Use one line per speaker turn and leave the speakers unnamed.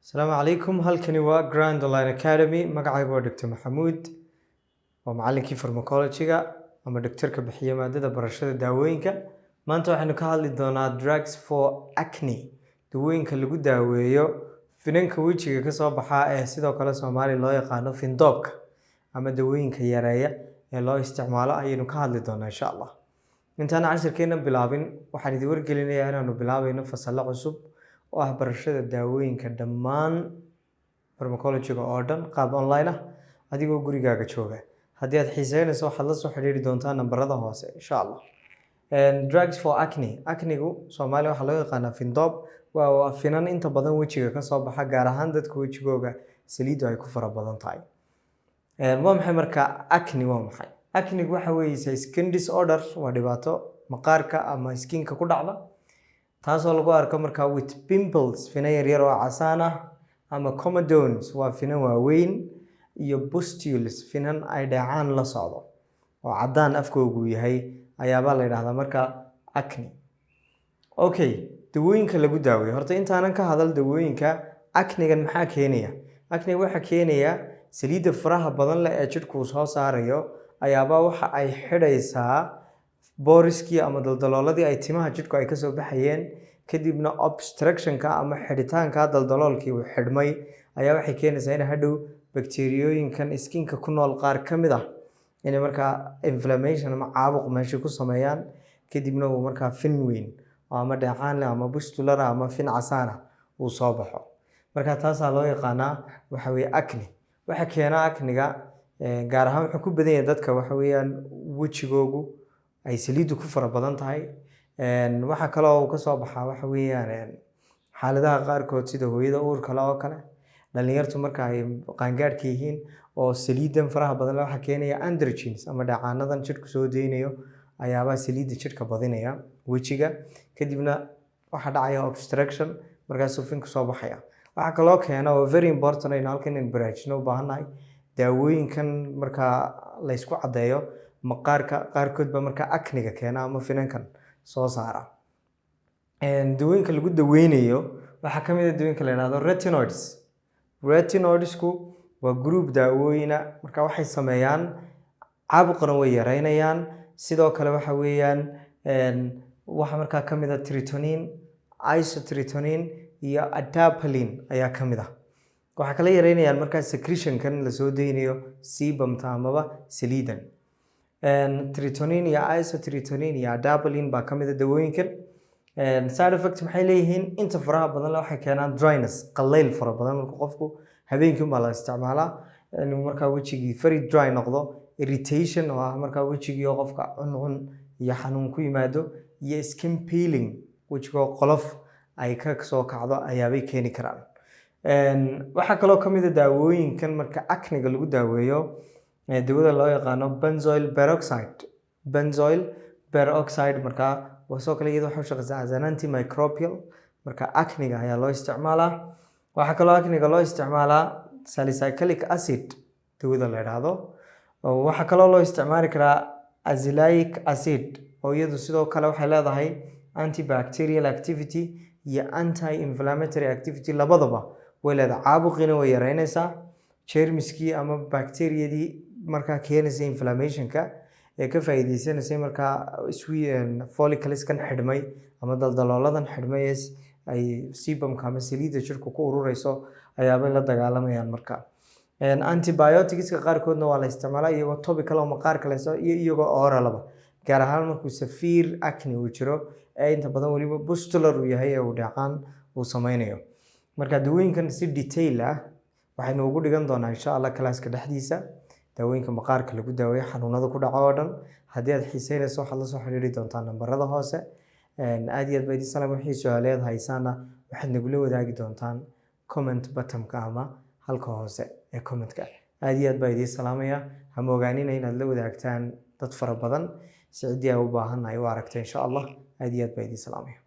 Asalaamu calaykum. Halkani waa Grand Online Academy. Magacaygu waa Dr. Maxamuud, waa macallinkii pharmacology-ga ama dhaktarka bixiya maadada barashada daawooyinka. Maanta waxaynu ka hadli doonaa drugs for acne, dawooyinka lagu daaweeyo finanka wejiga kasoo baxa ee sidoo kale Soomaali loo yaqaano findoobka, ama dawooyinka yareeya ee loo isticmaalo ayaynu ka hadli doonaa, insha Allah. Intaan cashirkeena bilaabin, waxaan idin wargelinayaa inaanu bilaabayno fasallo cusub oo ah barashada daawooyinka dhammaan pharmacology-ga oo dhan, qaab online ah, adigoo gurigaaga jooga. Haddii aad xiiseynayso, waxaad la soo xiriiri doontaa nambarada hoose, insha Allah. Drugs for acne. Acne-gu Soomaaliya waxaa loo yaqaanaa findoob. Waa finan inta badan wejiga kasoo baxa, gaar ahaan dadka wejigooga saliiddu ay ku fara badan tahay. Waa maxay marka acne? Waa maxay acne-gu? Waxa weeye skin disorder, waa dhibaato maqaarka ama skinka ku dhacda, taasoo lagu arko markaa with pimples, finan yaryar oo casaan ah, ama comedones, waa finan waaweyn, iyo pustules, finan ay dheecaan la socdo oo caddaan afkoogu yahay ayaabaa la yidhahdaa marka acne. Okay, dawooyinka lagu daaweeyo. Horta intaanan ka hadal dawooyinka, acne-gan maxaa keenaya? Acne waxaa keenaya saliidda faraha badan leh ee jidhku uu soo saarayo ayaabaa waxa ay xidhaysaa pores-kii ama daldalooladii ay timaha jidhku ay kasoo baxayeen. Kadibna obstructionka ama xidhitaanka daldaloolkii uu xidhmay ayaa waxay keenaysaa in hadhow bakteeriyooyinkan skinka ku nool qaar ka mid ah inay markaa inflammation ama caabuq meesha ku sameeyaan. Kadibna uu markaa fin weyn oo ama dheecaan leh ama pustular ah ama fin casaan ah uu soo baxo. Marka taasaa loo yaqaanaa waxa weeye acne. Waxa keena acne-ga gaar ahaan wuxuu ku badan yahay dadka waxa weeyaan wejigoogu ay saliiddu ku fara badan tahay. Waxaa kaloo uu kasoo baxaa waxa weeyaan xaaladaha qaarkood, sida hooyada uurka leh oo kale, dhalinyartu marka ay qaangaadhka yihiin, oo saliidan faraha badan leh waxaa keenaya androgens ama dheecaanadan jidhku soo deynayo ayaabaa saliidda jidhka badinaya wejiga. Kadibna waxaa dhacaya obstruction, markaasuu finku soo baxaya. Waxaa kaloo keena oo very important aynu halkan in baraarujino u baahannahay, daawooyinkan markaa la ysku caddeeyo maqaarka qaarkood baa markaa acne-ga keena ama finankan soo saara. Dawooyinka lagu daweynayo waxaa ka mid ah dawooyinka la yidhahdo retinoids. Retinoidsku waa group daawooyina. Marka waxay sameeyaan caabuqana way yareynayaan. Sidoo kale waxa weeyaan waxaa markaa ka mid ah tretinoin, isotretinoin iyo adapalene ayaa ka mid ah. Waxaa kala yareynayaan markaa secretionkan lasoo deynayo sebumta amaba saliidan. Tretinoin iyo isotretinoin iyo adapalene baa ka mid ah dawooyinkan. Side effect maxay leeyihiin? Inta faraha badan waxay keenaan dryness, qallayl fara badan. Marka qofku habeenkii baa la isticmaalaa, inuu markaa wejigii very dry noqdo, irritation oo ah markaa wejigii oo qofka cuncun iyo xanuun ku yimaado, iyo skin peeling, wejigoo qolof ay ka soo kacdo ayaabay keeni karaan. Waxaa kaloo ka mid ah daawooyinkan marka acne-ga lagu daaweeyo dawada loo yaqaano benzoyl peroxide. Benzoyl peroxide markaa waa sidoo kale iyada waxay u shaqeysaa as an antimicrobial. Marka acne-ga ayaa loo isticmaalaa. Waxaa kaloo acne-ga loo isticmaalaa salicylic acid dawada la yidhaahdo. Waxaa kaloo loo isticmaali karaa azelaic acid, oo iyadu sidoo kale waxay leedahay antibacterial activity iyo anti-inflammatory activity labadaba way leedahay. Caabuqiina way yareynaysaa, jeermiskii ama bacteriyadii markaa keenaysa inflammationka ee ka faa'iideysanaysay markaa follicleskan xidhmay ama daldalooladan xidhmay ee ay sebumka ama saliidda jirku ku urureyso ayaabay la dagaalamayaan. Marka antibioticska qaarkoodna waa la isticmaalaa iyagoo topical oo maqaarka la iyo iyagoo oralaba, gaar ahaan markuu severe acne uu jiro ee inta badan weliba pustular uu yahay ee uu dheecaan uu sameynayo. Marka dawooyinkan si detail ah waxaynu ugu dhigan doonaa, insha Allah, classka dhexdiisa, daawooyinka maqaarka lagu daaweeyo xanuunada ku dhaco oo dhan. Haddii aad xiiseynayso, waxaad la soo xiriiri doontaa nambarada hoose. Aad iyo aad baa idin salaam. Wixii su-aaleed haysaana waxaad nagula wadaagi doontaan comment buttonka ama halka hoose ee commentka. Aad iyo aad baa idiin salaamaya. Ha moogaanina inaad la wadaagtaan dad fara badan si ciddii ay u baahannahay u aragto, insha Allah. Aad iyo aad baa idiin salaamaya.